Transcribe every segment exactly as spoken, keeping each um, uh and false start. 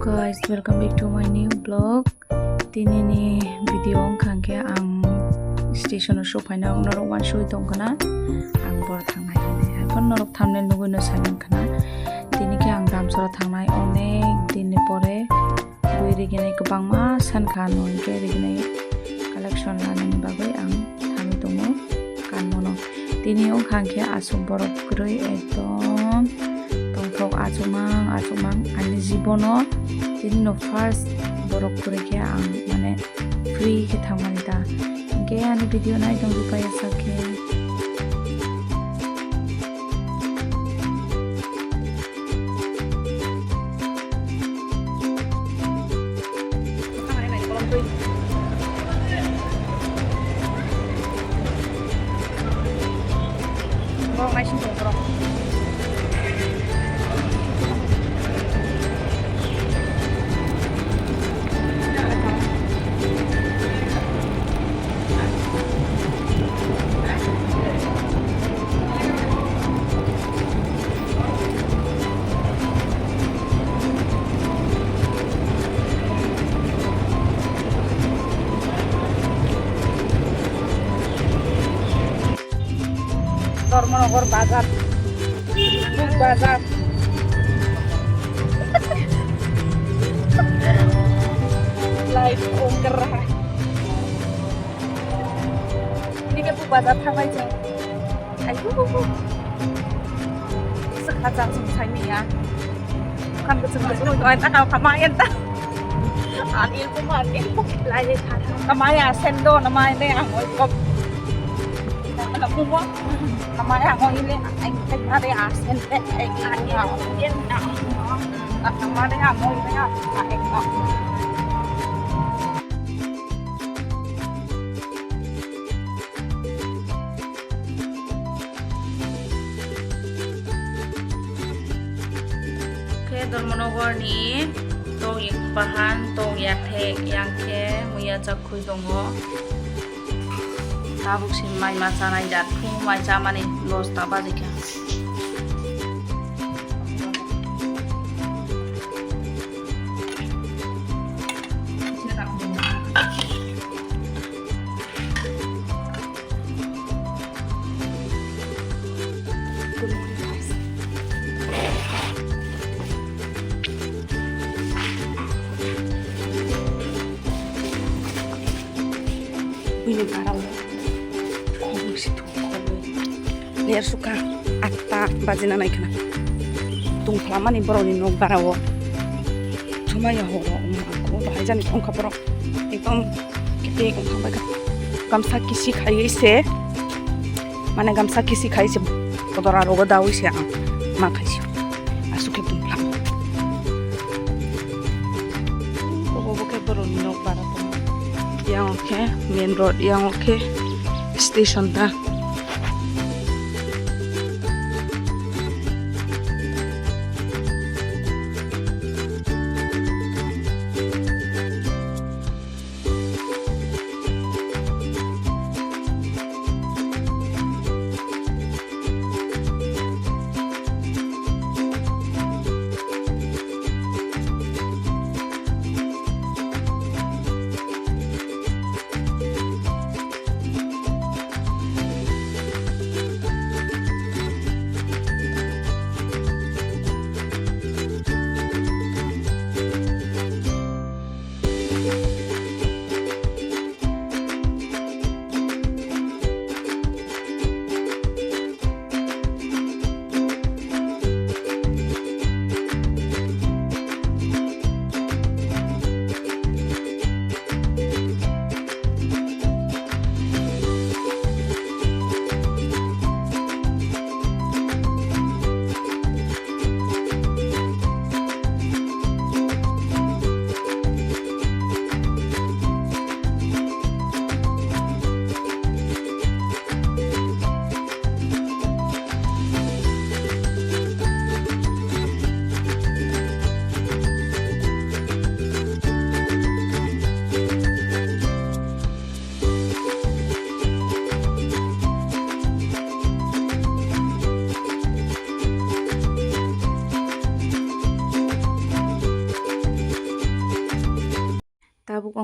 Guys, welcome back to my new vlog. Tini ni video wngkha khe ang station o sophaina, norok uansugwi tongkhana ang boro thangnai hinwi. Haikhe norok thumbnail nugwi no sai mankhana. Tini khe ang Damsoro thangnai, onek din ni pore bui riginai kwbangma sankha, ano hinkhe riginai collection lanani bagwi ang thangwi tongo kanmono. Tini wngkha khe aswk borok kwrwi, ekdom tongthok, achukmang achukmang. Ani jibono tini no first borok kwrwi khe ang, mane, free khe thangmani ta. Hinkhe ani video naitong rwpaiya sak khe. Dharmanagar bazar. Buk bazar. Life ongkar raha. Ini ke Buk bazar thanglai jeng. Ayu. Sekha jang sung sai ni ya. Kan ke sung sung doan ta ka ma yan ta. Ani ko ma ni. Lai le tha. Ka ma ya sen do na ma ne ang oi ko. Na ko mo. Ka ma ya mo ile ai ka ma de a sen de ai. Ani ko yen na. Ka ma de a mo ile a ai ko. Khe Dharmanagar ni tong bahan tong yathek yang khe muya chakhwi tongo. Tabuk se mai ma chanai jat, phung mai chamani dos ta bajikha. Bini barao khobor si thung khobor. Ler sukha atta bajina nai khna. Tungphla mani borokni nok barao. Thumaya horo wngma ko bahai jani thongkha borok. Ekdom kiting wngkha bai kha. Gamsa kisi khaiwi se. Mane gamsa kisi khai se kodora rogo dawi se ang ma khai se. Asuk khe tungphla. Obo bo khe borokni nok bara tongo. Yang khe main road, yang khe station ta.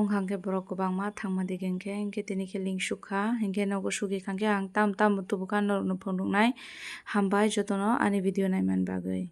Wngkha hwnkhe borok kwbangma thangma dige hwnkhe, hwnkhe tini khe link sukha, hwnkhe nogo sugwi kha hwnkhe ang tam tam tubukha norokno phunuknai. Hambai jotono ani video naimani bagwi.